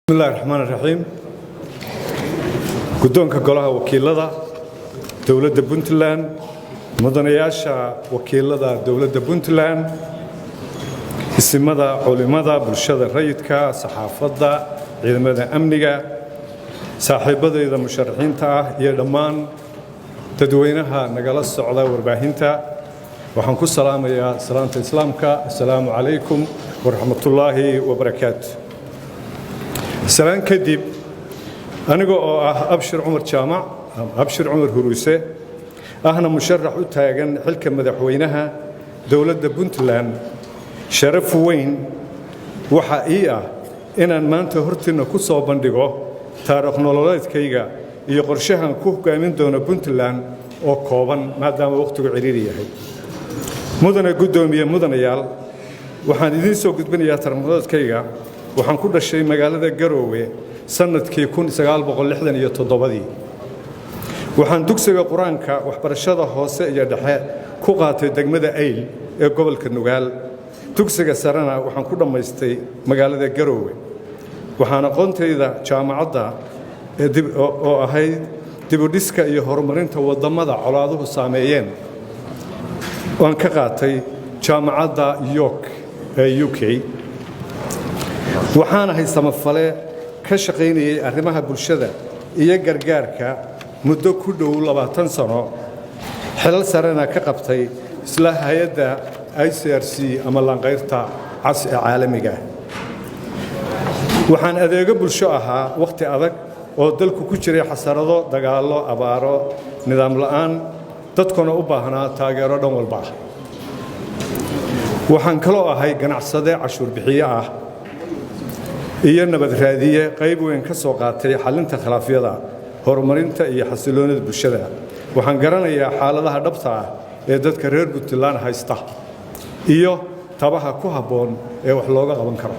Bismillahi raxmaan raxiim. Guddoonka Golaha Wakiilada Dowladda Puntland, mudanayaasha wakiilada dowladda Puntland, isimada, culimada, bulshada rayidka, saxaafadda, ciidamada amniga, saaxiibadayda musharaxiinta ah iyo dhammaan dadweynaha nagala socda warbaahinta, waxaan ku salaamayaa salaanta Islaamka: assalaamu calaykum waraxmatullaahi wabarakaatu. Salaan kadib, aniga oo ah Abshir Cumar Jaamac, Abshir Cumar Huruuse, ahna musharax u taagan xilka madaxweynaha dowladda Puntland, sharaf weyn waxa ii ah inaan maanta hortiinna ku soo bandhigo taariikh nololeedkayga iyo qorshahan ku hogaamin doono Puntland oo kooban, maadaama wakhtigu cidhiiri yahay. Mudane guddoomiye, mudanayaal, waxaan idiin soo gudbinayaa taariikh nololeedkayga. Waxaan ku dhashay magaalada Garoowe sannadkii 1967dii. Waxaan dugsiga Qur-aanka, waxbarashada hoose iyo dhexe ku qaatay degmada Ayl ee gobolka Nugaal. Dugsiga sarena waxaan ku dhammaystay magaalada Garoowe. Waxaan aqoontayda jaamacadda oo ahayd dibudhiska iyo horumarinta wadammada colaaduhu saameeyeen waan ka qaatay Jaamacadda York ee UK. Waxaan ahay samafale ka shaqaynayay arrimaha bulshada iyo gargaarka muddo ku dhow 20 sano, xilal sarena ka qabtay isla hay-adda ICRC ama Laanqayrta Cas ee caalamiga. Waxaan adeego bulsho ahaa wakhti adag oo dalku ku jiray xasarado, dagaallo, abaaro, nidaam la'aan, dadkuna u baahnaa taageero dhan walba ah. Waxaan kaloo ahay ganacsade cashuur bixiye ah iyo nabad raadiye qayb weyn ka soo qaatay xallinta khilaafyada, horumarinta iyo xasiloonida bulshada. Waxaan garanayaa xaaladaha dhabta ah ee dadka reer Puntland haysta iyo tabaha ku habboon ee wax looga qaban karo.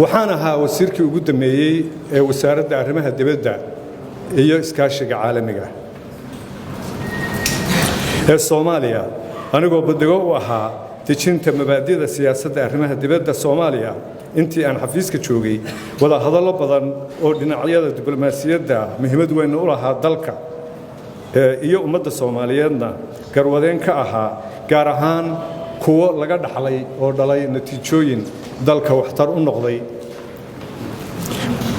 Waxaan ahaa wasiirkii ugu dammeeyey ee Wasaaradda Arrimaha Dibadda iyo Iskaashiga Caalamiga ee Soomaaliya, anigoo baddigo u ahaa dejinta mabaadida siyaasadda arrimaha dibadda Soomaaliya. Intii aan xafiiska joogay, wadahadallo badan oo dhinacyada diblomaasiyadda muhiimad weyn u lahaa dalka iyo ummadda Soomaaliyeedna garwadeen ka ahaa, gaar ahaan kuwo laga dhaxlay oo dhalay natiijooyin dalka waxtar u noqday.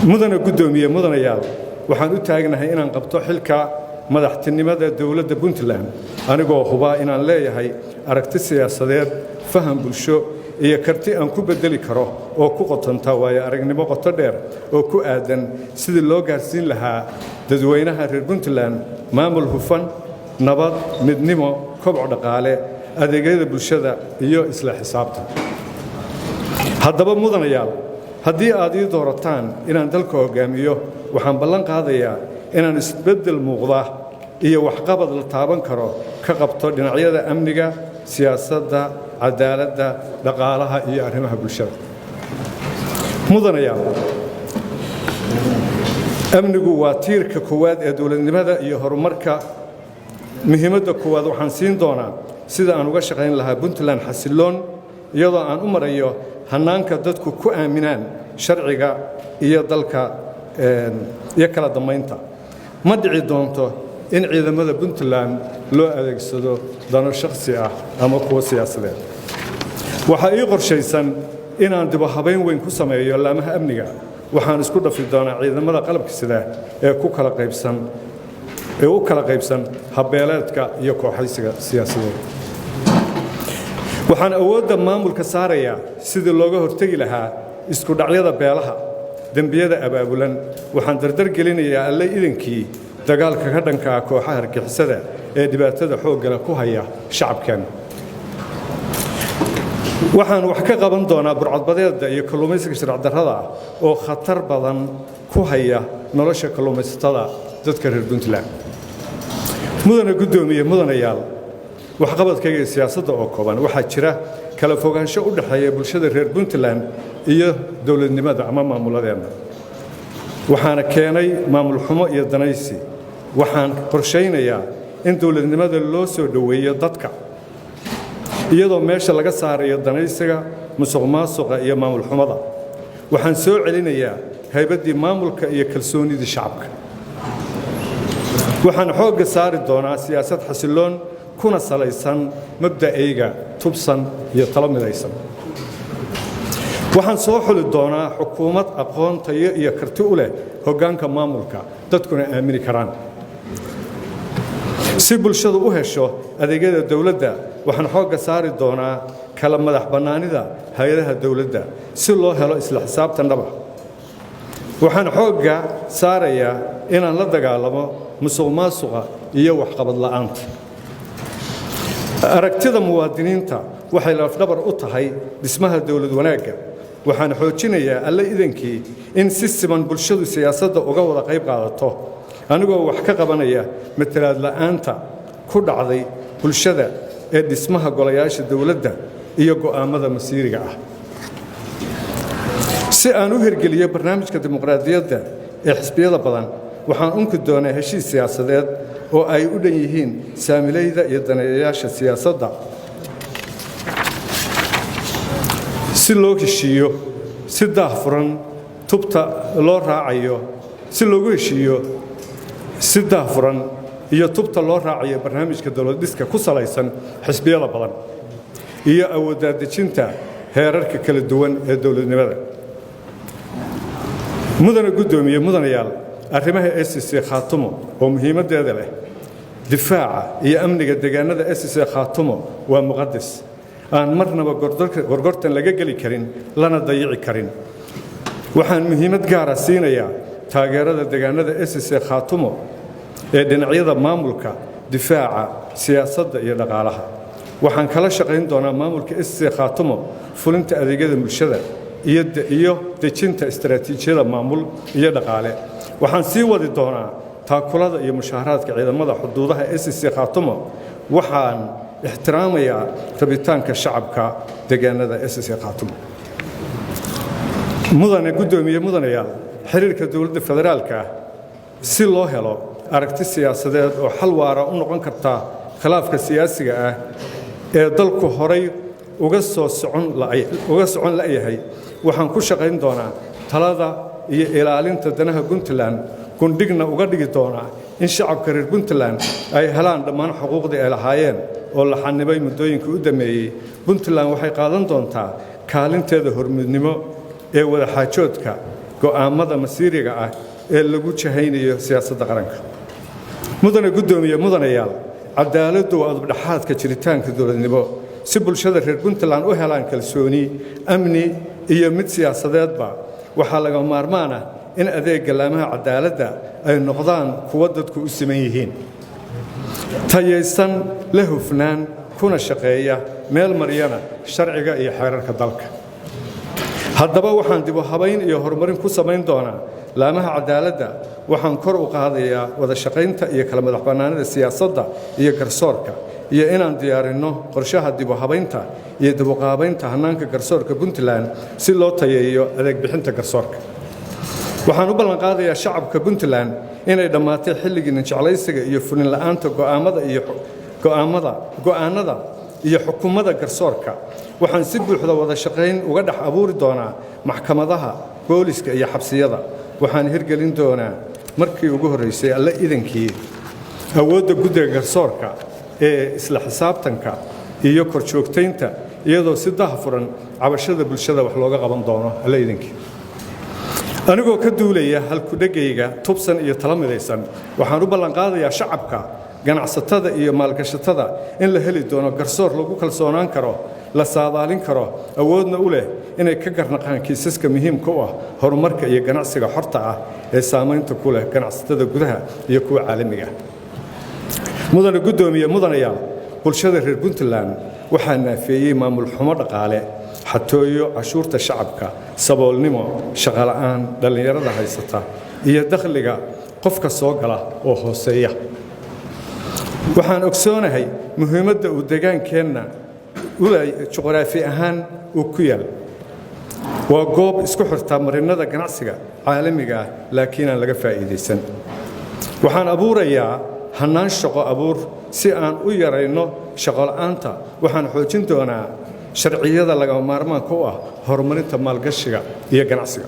Mudane guddoomiye, mudanayaal, waxaan u taagnahay inaan qabto xilka madaxtinimada dowladda Puntland, anigoo hubaa inaan leeyahay aragti siyaasadeed, faham bulsho iyo karti aan ku beddeli karo oo ku qotanta waayo aragnimo qoto dheer oo ku aadan sidii loo gaarsiin lahaa dadweynaha reer Puntland maamul hufan, nabad, midnimo, koboc dhaqaale, adeegyada bulshada iyo isla xisaabtan. Haddaba mudanayaal, haddii aad ii doorataan inaan dalka hoggaamiyo, waxaan ballan qaadayaa inaan isbeddel muuqda iyo waxqabad la taaban karo ka qabto dhinacyada amniga, siyaasadda, cadaaladda, dhaqaalaha iyo arrimaha bulshada. Mudanayaal, amnigu waa tiirka koowaad ee dowladnimada iyo horumarka. Muhiimadda koowaad waxaan siin doonaa sida aan uga shaqayn lahaa Puntland xasilloon, iyadoo aan u marayo hannaanka dadku ku aaminaan sharciga iyo dalka iyo kala dambaynta. Ma dhici doonto in ciidamada Puntland loo adeegsado dano shakhsi ah ama kuwo siyaasadeed. Waxaa ii qorshaysan inaan dibuhabayn weyn ku sameeyo laamaha amniga. Waxaan isku dhafi doonaa ciidamada qalabka sida ee ku kala qaybsan ee u kala qaybsan habbeeleedka iyo kooxaysiga siyaasadeed. Waxaan awoodda maamulka saarayaa sidii looga hortegi lahaa isku dhacyada beelaha, dembiyada abaabulan. Waxaan dardar gelinayaa, Alle idankii, dagaalka ka dhanka ah kooxaha argagixisada ee dhibaatada xooggale ku haya shacabkeenna. Waxaan wax ka qaban doonaa burcadbadeedda iyo kalluumaysiga sharci darrada ah oo khatar badan ku haya nolosha kalluumaysatada dadka reer Puntland. Mudane guddoomiye, mudanayaal, waxqabadkayga iyo siyaasadda oo kooban. Waxaa jira kala fogaansho u dhexeeya bulshada reer Puntland iyo dowladnimada ama maamuladeenna, waxaana keenay maamul xumo iyo danaysi. Waxaan qorshaynayaa in dowladnimada loo soo dhoweeyo dadka, iyadoo meesha laga saarayo danaysiga, musuqmaasuqa iyo maamul xumada. Waxaan soo celinayaa haybaddii maamulka iyo kalsoonidii shacabka. Waxaan xoogga saari doonaa siyaasad xasilloon kuna salaysan mabda'ayga tubsan iyo talo midaysan. Waxaan soo xuli doonaa xukuumad aqoon, tayo iyo karti u leh hoggaanka maamulka, dadkuna aamini karaan. Si bulshadu u hesho adeegyada dowladda, waxaan xoogga saari doonaa kala madax bannaanida hay-adaha dowladda si loo helo isla xisaabtan dhaba. Waxaan xoogga saarayaa inaan la dagaalamo musuqmaasuqa iyo waxqabad la'aanta. Aragtida muwaadiniinta waxay lafdhabar u tahay dhismaha dowlad wanaagga. Waxaan xoojinayaa, Alle idankii, in si siman bulshadu siyaasadda uga wada qayb qaadato, anigoo wax ka qabanaya matalaad la'aanta ku dhacday bulshada ee dhismaha golayaasha dowladda iyo go'aammada masiiriga ah. Si aan u hirgeliyo barnaamijka dimuqraadiyadda ee xisbiyada badan, waxaan unki doonaa heshiis siyaasadeed oo ay u dhan yihiin saamilayda iyo daneeyayaasha siyaasadda, si loo heshiiyo si daahfuran tubta loo raacayo, si loogu heshiiyo si daahfuran iyo tubta loo raacayo barnaamijka dowlad dhiska ku salaysan xisbiyada badan iyo awooddaadejinta heerarka kala duwan ee dowladnimada. Mudana guddoomiye, mudanayaal, arrimaha SSC Khaatumo oo muhiimaddeeda leh, difaaca iyo amniga deegaanada SSC Khaatumo waa muqadas aan marnaba gorgortan laga geli karin lana dayici karin. Waxaan muhiimad gaara siinayaa taageerada deegaanada SSC Khaatumo ee dhinacyada maamulka, difaaca, siyaasadda iyo dhaqaalaha. Waxaan kala shaqayn doonaa maamulka SSC Khaatumo fulinta adeegyada bulshada iyo dejinta istaraatiijiyada maamul iyo dhaqaale. Waxaan sii wadi doonaa taakulada iyo mushaaharaadka ciidamada xuduudaha SSC Khaatumo. Waxaan ixtiraamayaa rabitaanka shacabka deegaanada SSC Khaatumo. Mudane guddoomiye, mudanayaal, xiriirka dowladda federaalka ah si loo helo aragti siyaasadeed oo xal waara u noqon karta khilaafka siyaasiga ah ee dalku horay uga soo socon uga socon la'yahay, waxaan ku shaqayn doonaa talada iyo ilaalinta danaha Puntland, gundhigna uga dhigi doonaa in shacabka reer Puntland ay helaan dhammaan xuquuqdii ay lahaayeen oo la xanibay muddooyinkii u dammeeyey. Puntland waxay qaadan doontaa kaalinteeda hormuudnimo ee wadaxaajoodka go'aammada masiiriga ah ee lagu jahaynayo siyaasadda qaranka. Mudane guddoomiye, mudanayaal, cadaaladdu waa udubdhaxaadka jiritaanka dowladnimo. Si bulshada reer Puntland u helaan kalsooni amni iyo mid siyaasadeedba, waxaa laga maarmaan ah in adeegga laamaha cadaaladda ay noqdaan kuwo dadku u siman yihiin, tayaysan, la hufnaan, kuna shaqeeya, meel mariyana sharciga iyo xeerarka dalka. Haddaba waxaan dib u habayn iyo horumarin ku samayn doonaa laamaha cadaaladda. Waxaan kor u qaadayaa wada shaqaynta iyo kala madax bannaanida siyaasadda iyo garsoorka, iyo inaan diyaarinno qorshaha dib u habaynta iyo dib u qaabaynta hannaanka garsoorka Puntland si loo tayeeyo adeeg bixinta garsoorka. Waxaan u ballanqaadayaa shacabka Puntland inay dhammaatay xilligii ninjeclaysiga iyo fulin la'aanta go'aamada iyo go'aamada go'aannada iyo xukuumadda garsoorka. Waxaan si buuxda wada shaqayn uga dhex abuuri doonaa maxkamadaha, booliska iyo xabsiyada. Waxaan hirgelin doonaa markii ugu horraysay, Alle idankii, awoodda guddiga garsoorka ee isla xisaabtanka iyo korjoogtaynta, iyadoo si daahfuran cabashada bulshada wax looga qaban doono, Alle idankii. Anigoo ka duulaya halkudhegayga tubsan iyo tala midaysan, waxaan u ballanqaadayaa shacabka, ganacsatada iyo maalgashatada in la heli doono garsoor lagu kalsoonaan karo, la saadaalin karo, awoodna u leh inay ka garnaqaan kiisaska muhiimka u ah horumarka iyo ganacsiga xorta ah ee saamaynta ku leh ganacsatada gudaha iyo kuwa caalamiga ah. Mudane guddoomiye, mudanayaal, bulshada reer Puntland waxaa naafeeyey maamul xumo dhaqaale, xatooyo cashuurta shacabka, saboolnimo, shaqola'aan dhallinyarada haysata iyo dakhliga qofka soo gala oo hooseeya. Waxaan ogsoonahay muhiimadda uu deegaankeenna juqraafi ahaan uu ku yaal. Waa goob isku xirta marinnada ganacsiga caalamiga ah, laakiin aan laga faa'iidaysan. Waxaan abuurayaa hannaan shaqo abuur si aan u yarayno shaqola'aanta. Waxaan xoojin doonaa Sharciyada lagama maarmaanka u ah horumarinta maalgashiga iyo ganacsiga.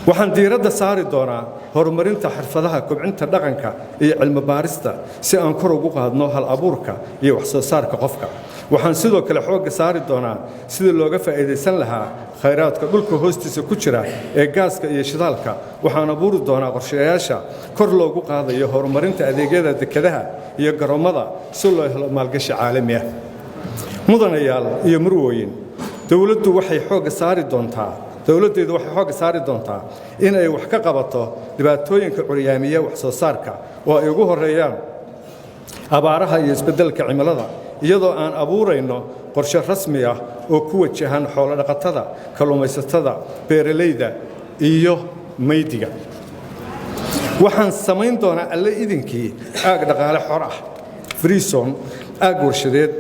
Waxaan diiradda saari doonaa horumarinta xirfadaha, kobcinta dhaqanka iyo cilmi baarista si aan kor ugu qaadno hal abuurka iyo wax soo saarka qofka. Waxaan sidoo kale xoogga saari doonaa sidii looga faa'iidaysan lahaa khayraadka dhulka hoostiisa ku jira ee gaaska iyo shidaalka. Waxaan abuuri doonaa qorshayaasha kor loogu qaadayo horumarinta adeegyada dekedaha iyo garoomada si loo helo maalgashi caalami ah. Mudanayaal iyo murwooyin, dowladdeedu waxay xoogga saari doontaa in ay wax ka qabato dhibaatooyinka curyaamiya wax soo saarka, oo ay ugu horreeyaan abaaraha iyo isbeddelka cimilada, iyadoo aan abuurayno qorshe rasmi ah oo ku wajahan xoolo-dhaqatada, kalluumaysatada, beeralayda iyo maydiga. Waxaan samayn doonaa, Alle idinkii, aag dhaqaale xor ah, free zone, aag warshadeed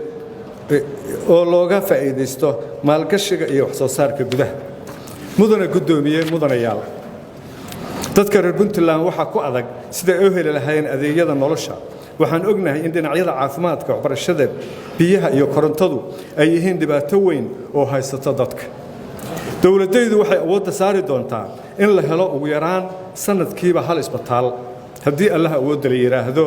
oo looga faa'iidaysto maalgashiga iyo wax soo saarka gudaha. Mudana guddoomiye, mudanayaal, dadka reer Puntland waxaa ku adag sida ay u heli lahaayeen adeegyada nolosha. Waxaan ognahay in dhinacyada caafimaadka, waxbarashada, biyaha iyo korontadu ay yihiin dhibaato weyn oo haysato dadka. Dowladdaydu waxay awoodda saari doontaa in la helo ugu yaraan sanadkiiba hal isbitaal, haddii Allaha awoodda la yidhaahdo,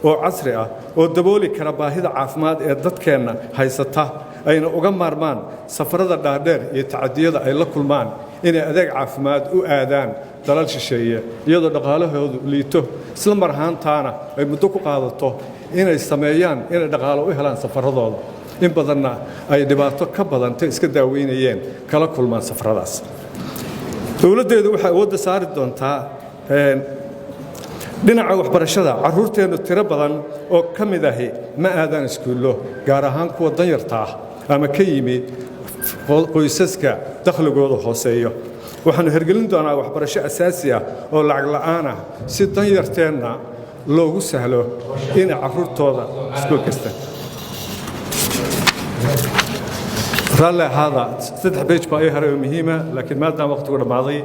oo casri ah oo dabooli kara baahida caafimaad ee dadkeenna haysata, ayna uga maarmaan safarada dhaadheer iyo tacadiyada ay la kulmaan inay adeeg caafimaad u aadaan dalal shisheeye, iyadoo dhaqaalahoodu liito, isla mar ahaantaana ay muddo ku qaadato inay sameeyaan inay dhaqaalo u helaan safaradooda, in badanna ay dhibaato ka badan tay iska daaweynayeen kala kulmaan safaradaas. Dowladdeedu waxay awoodda saari doontaa dhinaca waxbarashada. Carruurteennu tiro badan oo ka mid ahi ma aadaan iskuullo, gaar ahaan kuwa danyarta ah ama ka yimi qoysaska dakhligooda hooseeyo. Waxaannu hergelin doonaa waxbarasho asaasi ah oo lacag la'aan ah si danyarteenna loogu sahlo inay carruurtooda iskuul kasta. Raalli ahaada, 3 page baa ii haray oo muhiima, laakiin maadaama waqtigu dhammaaday,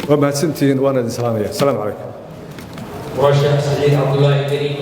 waa mahadsantihiin, waana idin salaamaya. Asalaamu calaykum. مرشح سعيد عبد الله الكريم.